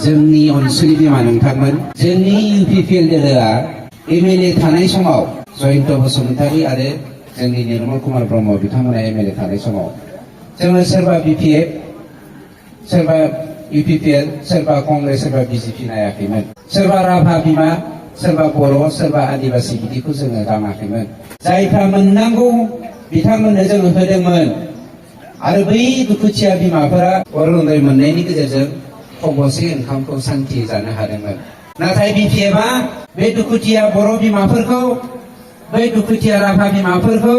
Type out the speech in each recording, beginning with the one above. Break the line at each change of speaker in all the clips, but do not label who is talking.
जोंनि अनसुलि बिमा नोंथांमोन जोंनि UPPL दोलोआ MLA थानाय समाव जयन्त बसुमतारी आरो जोंनि निर्मल कुमार ब्रह्म बिथांमोना MLA थानाय समाव जोङो सोरबा BPF सोरबा UPPL सोरबा कंग्रेस सोरबा BJP नायाखैमोन सोरबा राभा बिमा सोरबा बर' सोरबा आदिबासि बिदिखौ जोङो राङाखैमोन जायफ्रा मोननांगौ बिथांमोननो जोङो होदोंमोन आरो बै दुखुथिया बिमाफोरा अरुनदय मोननायनि गेजेरजों खबसे ओंखामखौ सान्थि जानो हादोंमोन नाथाय BPFआ बे दुखुथिया बर' बिमाफोरखौ बै दुखुथिया राभा बिमाफोरखौ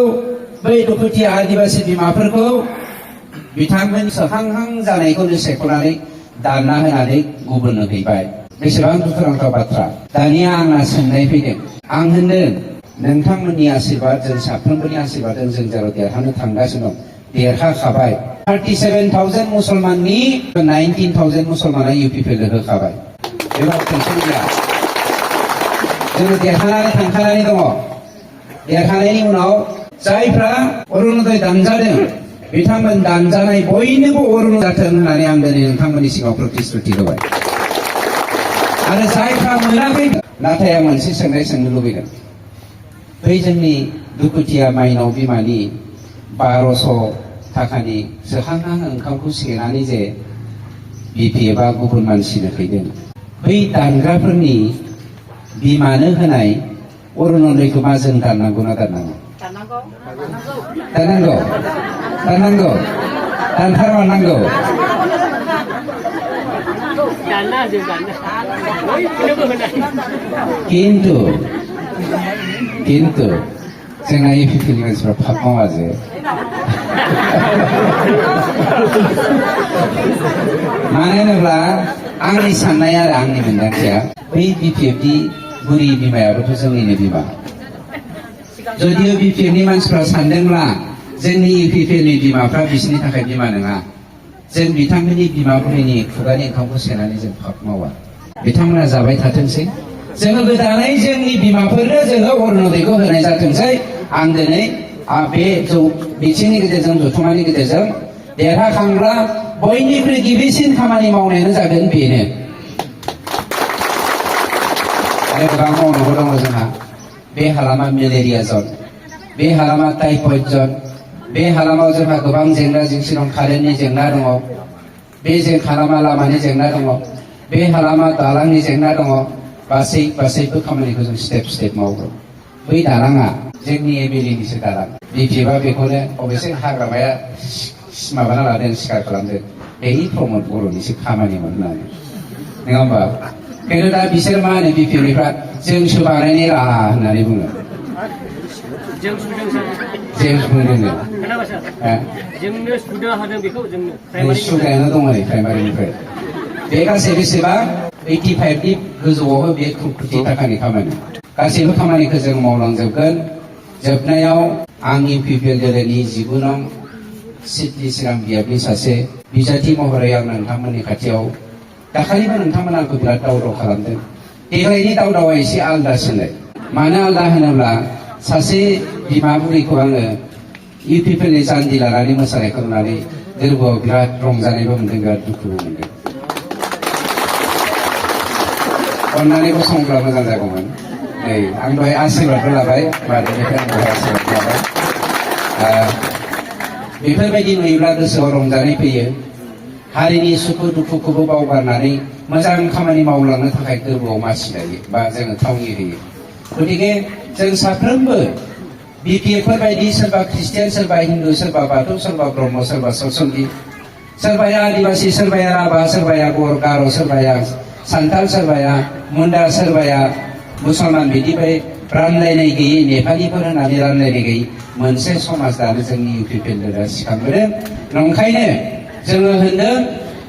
बै दुखुथिया आदिबासि बिमाफोरखौ बिथांमोन सोहांहां जानायखौनो सेख'नानै दानना होनानै गुबुननो हैबाय बेसेबां दुखुनांथाव बाथ्रा दानिया आंना सोंनाय फैदों आं होनदों नोंथांमोननि आशीर्बाद जों साफ्रोमबोनि आशीर्बादजों जों जेराव देरहानो थांगासिनो दं देरहाखाबाय 37,000 मुसलमाननि 19,000 मुसलमाना UPPL होखाबाय बेयाव टेनसन गैया जोङो देरहानानै थांखानानै दङ देरहानायनि उनाव जायफ्रा अरुनदय दानजादों बिथांमोन दानजानाय बयनोबो अरुनदय जाथों होननानै आं दिनै नोंथांमोननि सिगाङाव प्रतिश्रुति होबाय आरो जायफ्रा मोनाखै नाथाय आं मोनसे सोंनाय सोंनो लुबैदों बै जोंनि दुखुथिया माइनाव बिमानि 1200 थाखानि सोहांहां ओंखामखौ सेनानै जे BPFआ गुबुन मानसिनो हैदों बै दानग्राफोरनि बिमानो होनाय अरुनदयखौ मा जों दाननांगौ ना दाननांगौ दाननांगौ दानथारनांगौ किन्तु जोंना UPPLनि मानसिफ्रा फाप मावा जे मानो होनोब्ला आंनि साननाय आरो आंनि मोन्दांथिया बै BPFनि बुरि बिमायाबोथ' जोंनिनो बिमा जुदियो BPFनि मानसिफ्रा सानदोंब्ला जोंनि UPPLनि बिमाफ्रा बिसोरनि थाखाय बिमा नङा जों बिथांमोननि बिमा बुरिनि खुगानि ओंखामखौ सेनानै जों फाप मावा बिथांमोना जाबाय थाथोंसै जोङो गोदानै जोंनि बिमाफोरनो जोङो अरुनदयखौ होनाय जाथोंसै आं दिनै बे मिथिंनि गेजेरजों जथुमानि गेजेरजों देरहाखांब्ला बयनिख्रुइ गिबिसिन खामानि मावनायानो जागोन बेनो आरो गोबां मावनांगौ दङ जोंहा बे हालामा मेलेरिया जन बे हालामा टाइफयड जन बे हालामाव जोंहा गोबां जेंना जेंसि दं कारेन्टनि जेंना दङ बे हालामा लामानि जेंना दङ बे हालामा दालांनि जेंना दङ गासैबो खामानिखौ जों स्टेप मावो बै दालाङा जोंनि MLAनिसो दालां BPFआ बेखौनो अबेसे हाग्रामाया माबाना लादों सिखार खालामदों बे प्रमद बर'निसो खामानिमोन होननानै नङा होमबा खिन्थु दा बिसोर मा होनो BPFनिफ्रा जोंसो बानायनाय राहा होननानै बुङो सुगायानो दङ नै प्राइमारिनिफ्राय बे गासै बेसेबां 85नि गोजौआवबो बे कोटि थाखानि खामानि गासैबो खामानिखौ जों मावलांजोबगोन जोबनायाव आं UPPL दोलोनि 19 नं सिटनि सिगां बियाबनि सासे बिजाथि महरै आं नोंथांमोननि खाथियाव दाखालिबो नोंथांमोना आंखौ बिराद दावदाव खालामदों देग्लायनि दावदावा एसे आलदासिनलाय मानो आलदा होनोब्ला सासे बिमा बुरैखौ आङो UPPLनि जान्जि लानानै मोसानायखौ नुनानै गोरबोआव बिराद रंजानायबो मोनदों बिराद दुखुबो मोनदों अन्नानै गसंब्ला मोजां जागौमोन नै आं दहाय आशीर्बादबो लाबाय बारनिफ्राय आं दहाय आशीर्बाद लाबाय बेफोरबायदि नुयोब्ला गोसोआव रंजानाय फैयो हारिनि सुखु दुखुखौबो बावगारनानै मोजां खामानि मावलांनो थाखाय गोरबोआव मासि लायो बा जोङो थावनि होयो गतिके जों साफ्रोमबो BPFफोर बायदि सोरबा ख्रिस्टियान सोरबा हिन्दु सोरबा बाथौ सोरबा ब्रह्म सोरबा सतसंगी सोरबाया आदिबासि सोरबाया राभा सोरबाया गार' सोरबाया सान्थाल सोरबाया मुन्डा सोरबाया मुसलमान बिदिबाय रानलायनाय गैयै नेपालिफोर होननानै रानलायनाय गैयै मोनसे समाज दानो जोंनि UPPL दोलोआ सिखांबोदों नंखायनो जोङो होनदों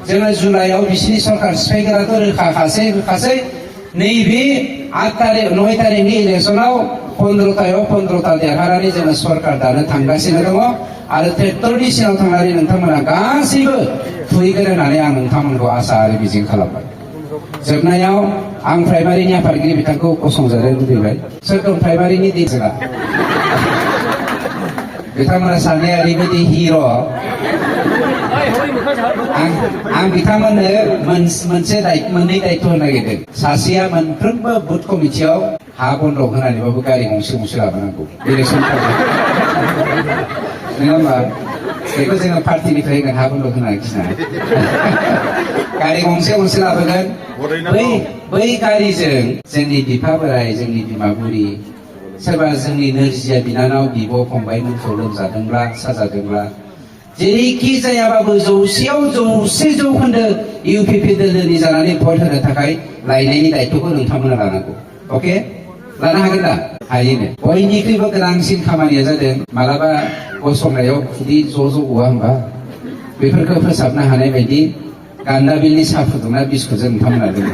जोङो जुलाइआव बिसिनि सरकार सिफायग्राखौ रोखासै नैबे 9 तारिखनि इलेक्सनाव 15था देरहानानै जोङो सरकार दानो थांगासिनो दङ आरो ट्रेक्टरनि सिङाव थांनानै नोंथांमोना गासैबो फुहैगोन होननानै आं नोंथांमोनखौ आसा आरो मिजिं खालामबाय जोबनायाव आं प्राइमारिनि आफादगिरि बिथांखौ गसंजानो लुबैबाय सोर दं प्राइमारिनि दिजोला बिथांमोना साननाया ओरैबायदि हिर' आं बिथांमोननो मोननै दायथ' होनो नागिरदों सासेया मोनफ्रोमबो बुथ कमिटियाव हा बन्दक होनानैबाबो गारि गंसे लाबोनांगौ इलेक्सन नङा होमबा बेखौ जोङो पार्टिनिफ्राय होगोन हा बन्दक होनानै खिना गारि गंसे लाबोगोन बै गारिजों जोंनि बिफा बोराय जोंनि बिमा बुरि सोरबा जोंनि नोरजिया बिनानाव बिब' फंबायमोनखौ लोमजादोंब्ला साजादोंब्ला जेरैखि जायाबाबो 100% जौखोन्दो इउपिपि दोलोनि जानानै भट होनो थाखाय लायनायनि दायथ'खौ नोंथांमोना लानांगौ अके लानो हागोन दा हायोनो बयनिख्रुइबो गोनांसिन खामानिया जादों मालाबा गसंनायाव खुदै ज' गवा होमबा बेफोरखौ फोसाबनो हानाय बायदि गान्दाबिलनि साहा फुदुंना बिस्कुट जों नोंथांमोना लोङो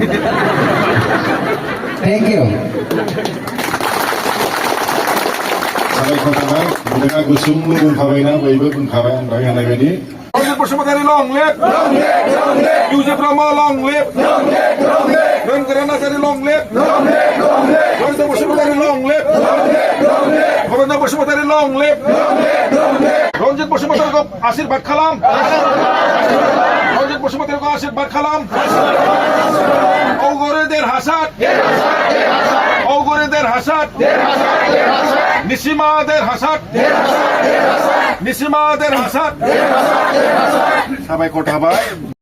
थेंक इउ
साबायखर थाबाय नोंथाङा गुसुं बुंखाबायना बयबो बुंखाबाय आं दहाय होनाय बायदि रन्जित बसुमतारी लं लेफ्ट इउजे ब्रह्म लं लेफ्ट रंगोरा नार्जारी लं लेफ्ट रन्जित बसुमतारी लं लेफ्ट भबेन्द्र बसुमतारी लं लेफ्ट रन्जित बसुमतारीखौ आशीर्बाद खालाम रन्जित बसुमतारीखौ आशीर्बाद खालाम औगुरि देरहासार औगुरि देरहासार निसिमा देरहासार निसिमा देरहासार साबायखर थाबाय